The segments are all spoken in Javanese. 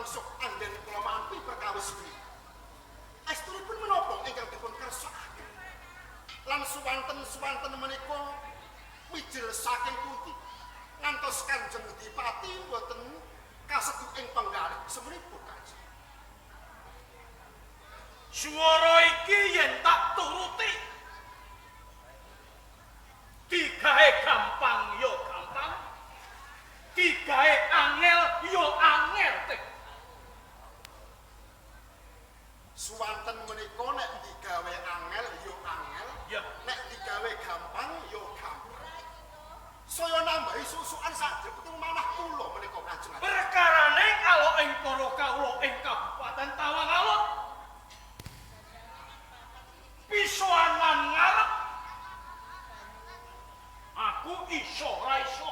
Bangsa anggen kula mampi perkawis menika. Estunipun menapa ingkang dipun kersakaken? Lan suwanten-suwanten menika mijil saking pundi? Ngantos Kanjeng Dipati mboten kasedu ing penggalih semenipun Kanjeng. Swara iki yen tak turuti digawe gampang ya gampang, digawe angel ya angel teh. Suwanten menika nek digawe angel ya angel, Ya. Nek digawe gampang ya gampang. Saya nambahi susukan sajreping manah kula menika Kanjeng. Perkarane kalau ing para kawula ing Kabupaten Tawangalun pisoanan ngarep aku iso ora iso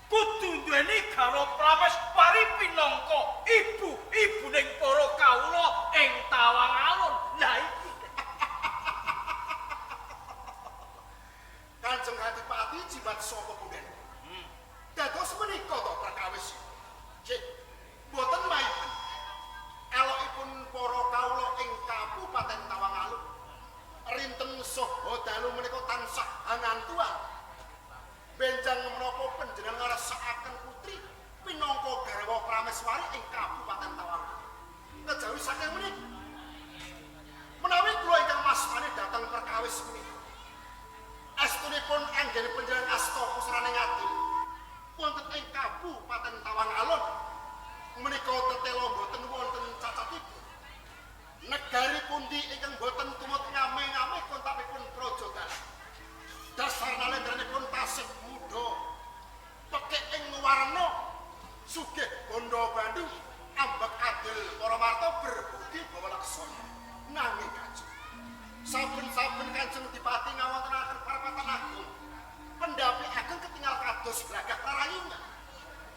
kudu duweni garwa prameswari pinangka ibu-ibuning para kawula ing Tawangalun. Lah iki Kanjeng Adipati jimat sapa punden? Dados menika to perkawis. Cik, mboten maipen. Alokipun para kawula ing Kabupaten Tawangalun rinten saha dalu menika tansah hangantuan. Benjang menapa panjenengan ngrasakaken putri pinangka garwa prameswari ing Kabupaten Tawangalun. Kejawi saking menika menawi kula ingkang masmani dhateng perkawis menika. Estunipun anggen panjenengan asta pusraning adil wonten ing Kabupaten Tawangalun menika tetela mboten wonten cacatipun. Negari pundi ingkang boten tumut ngame-ngame kontapipun praja dalam. Dasar nalendranipun tasih muda. Pekik ing warna sugih bondo bandu ambek adil para warta berbudi bawa laksana. Nanging Kanjeng, saben-saben Kanjeng Dipati ngawontenaken parapatan agung, pendapi ageng ketinggal kados glagah prarayungan.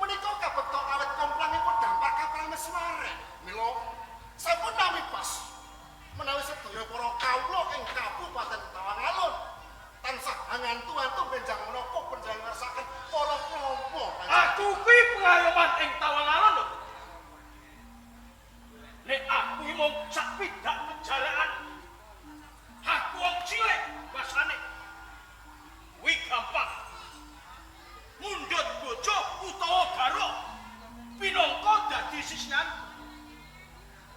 Menika kabekta awet komplangipun dampar kaprameswaren. Mila sampun nami pas menawi sedaya para kawula ing Kabupaten Tawangalun tansah hangantu-antu benjang menapa panjenengan ngrasakaken para krama. Aku kuwi pengayoman ing Tawangalun lho. Nek aku iki mung sak pidak pejaraan. Aku wong cilik basane. Kuwi gampang. Mundhut bojo utawa garwa pinangka dadi sisihan.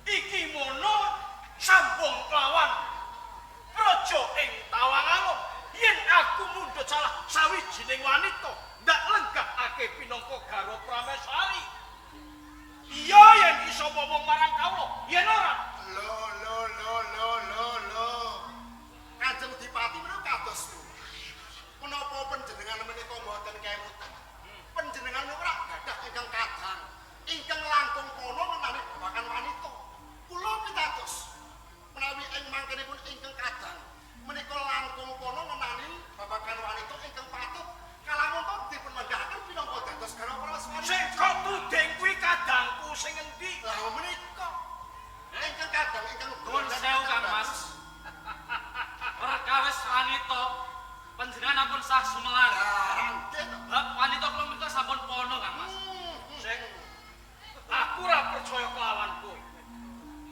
Iki mono sambung kelawan praja ing Tawangalun. Yen aku mundhut salah sawijining wanita ndak lenggahake pinangka garwa prameswari. Iya yen iso ngomong marang kawula, yen ora Lho lho lho lho lho lho. Kanjeng Dipati menika kados pundi? Menapa panjenengan menika mboten kemutan? Panjenengan ora gadah ingkang kadang, ingkang langkung kono ngenani babagan wanita. Kula pitados menawi ing mangkenipun ingkang kadang menika langkung kono ngenani babagan wanita ingkang patut kalamun dipun menggahaken pinangka dados garwa prameswari. Sing kok tuding kuwi kadangku sing endi? Lah menika ingkang kadang ingkang Nuwun sewu Kang Mas. Perkawis wanita panjenengan ampun sah sumelang. Lah nggih to. Bab wanita kula menika sampun pono Kang Mas. Sing aku ora percaya kelawan kowe.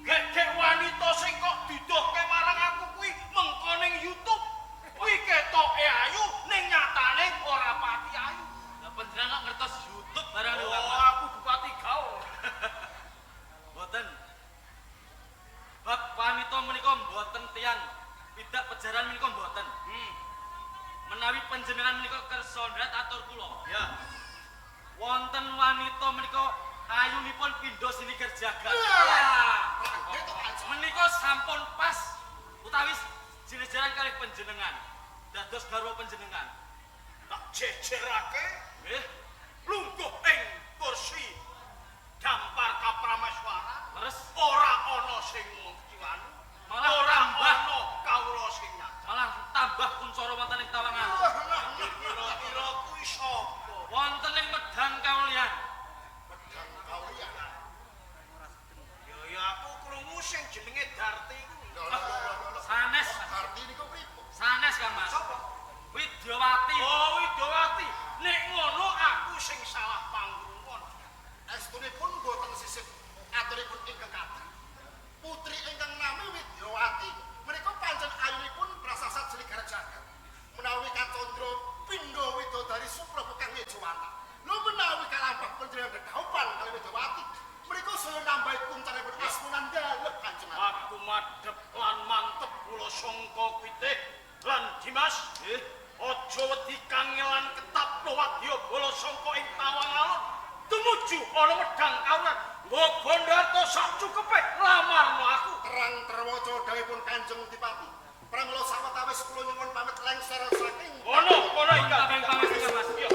Gek-gek wanita sing kok didohke marang aku kuwi mengko ning YouTube. Kuwi ketoke ayu ning nyatane ora pati ayu. Lah panjenengan kok ngertos YouTube barang niku Kang Oh, Mas. aku bupati gaul. Mboten. Bab wanita menika mboten tiyang pidak pejaran menika mboten. Menawi panjenengan menika kersa ndrat atur kula. Ya. Wonten wanita menika ayunipun pindha siniger jagat. Lah, nggih to Kanjeng. Menika sampun pas utawi jenis-jaran kalih panjenengan. Dados garwa panjenengan. Tak jejerake Nggih, lungguh ing kursi dampar kaprameswara. leres Ora ana sing ngkiwani. Malah ora tambah. ana kawula sing nyacak. Malah tambah kuncara wonten ing Tawangalun. Kira-kira kuwi sapa? Wonten ing Medang Kawulyan. Medang Kawulyan. Ya ya aku krungu sing jenenge Darti kuwi. Lho lho lho lho. Sanes, Darti niku pripun? sanes Kang Mas. Sapa? Widyawati. Oh, Widowati. Nek ngono aku suwanta. Lho menawi kalampah panjenengan dedhaupan kalih Widyawati, menika saya nambahi kuncaripun asmunan dalem Kanjeng. Aku madhep lan mantep kula sangka kuwite lan Dimas. Aja wedi kangelan ketapno wadya bala sangka ing Tawang Alun tumuju ana Medang Kawruyan. Nggo bondo arta sak cukupe lamarno aku. Terang terwaca dawuhipun Kanjeng Dipati. Pramila sawetawis kula nyuwun pamit lengser saking kono kono ingkang Pangestu Mas. Iya.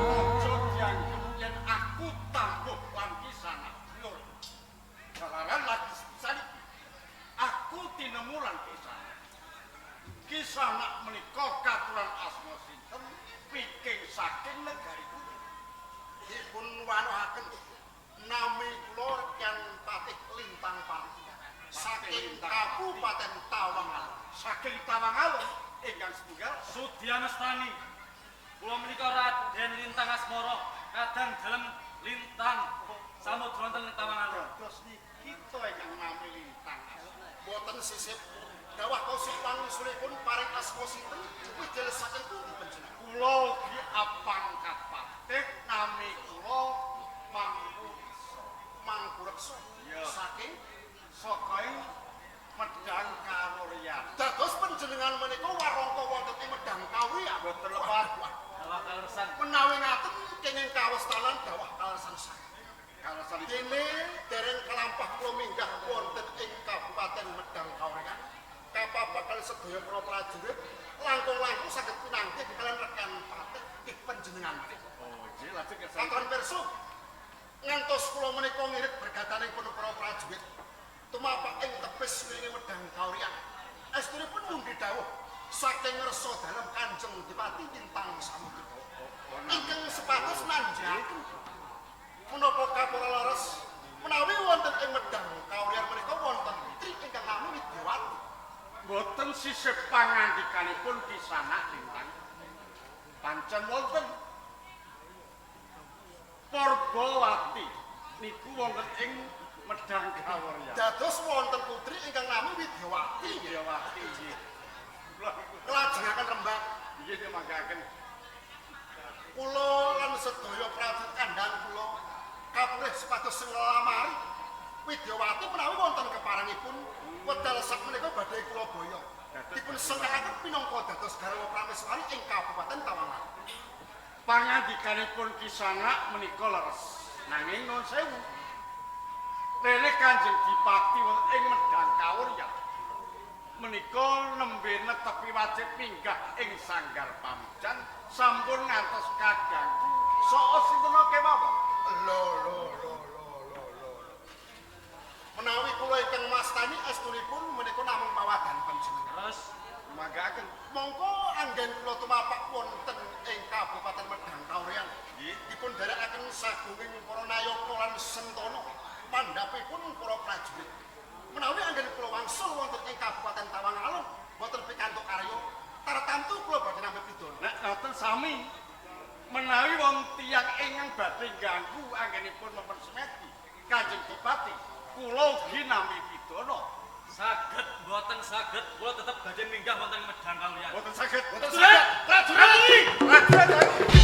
Aja dianggep yen aku tangguh lan kisanak lur. Jalaran lagi sepisan iki. Aku tinemu lan kisanak. Kisanak menika katuran asma sinten piking saking negari pundi? Dipun wanohaken nami kula Rekan Patih Lintang Pati saking Kabupaten Tawangalun. Saking Tawangalun ingkang setunggal Sudianestani. Kula menika Raden Lintang Asmara, kadang dalem Lintang samudra wonten ing Tawangalun. Dados niki to ingkang nami Lintang Asmara. Boten sisip dawah kosip pangsulipun paring asma sinten widel saking pundi panjenengan? Kula ugi apangkat patih nami kula Mangkureksa. Mangkureksa saking saka ing Medang Kawuryan. Dados panjenengan menika warangka wonten ing Medang Kawuryan. Boten lepat. Dawah kaleresan. Menawi ngaten kenging kawestanan dawah kaleresan saking. Kaleresan dene dereng kalampah kula minggah wonten ing Kabupaten Medang Kawuryan. Kapabakal sedaya para prajurit langkung-langkung saged pinanggih kalian rekan patih ing panjenengan menika. Oh, nggih lajeng kersane. Katuran pirsa ngantos kula menika ngirit bergataning pun para prajurit tumapak ing tepis wingi Medang Kawuryan. Estunipun mundi dawuh saking ngersa dalem Kanjeng Dipati Lintang Samudra. Ingkang sepatus nanjaken menapa kapura leres menawi wonten ing Medang Kawuryan menika wonten putri ingkang nami Widyawati. Boten sisip pangandikanipun Kisanak Lintang. Pancen wonten Purbawati niku wonten ing Medang Kawuryan. Dados wonten putri ingkang nami Widyawati. Widyawati nggih. Kula niku Kelajengaken rembag nggih manggaken. Kula lan sedaya prajurit kandhang kula kapurih supados sing nglamari Widyawati menawi wonten keparengipun wedal sak menika badhe kula boyong. Dipun sengkakaken pinangka dados garwa prameswari ing Kabupaten Tawangalun. Pangandikanipun Kisanak menika leres. Nanging nuwun sewu. Rene Kanjeng Dipati wonten ing Medang Kawuryan menika nembe netepi wajib minggah ing sanggar pamijan sampun ngantos kaganggu saka sinten kemawon. Lho lho lho lho lho lho. Menawi kula ingkang mastani estunipun menika namung pawadan panjenengan. Terus Manggaken. Mongko anggen kula tumapak wonten ing Kabupaten Medang Kawuryan. Nggih. Dipun dherekaken sagunging para nayaka lan sentana mandhapipun para prajurit. Menawi anggen kula wangsul wonten ing Kabupaten Tawangalun boten pikantuk karya, tartamtu kula badhe nampi pidana. Nek ngoten sami menawi wong tiyang ingkang badhe ganggu anggenipun mempen semedi Kanjeng Dipati kula ugi nampi pidana. Saged mboten saged kula tetep badhe minggah wonten ing Medang Kawuryan. Mboten saged. Boten Prajurit! saged. Prajurit! Prajurit!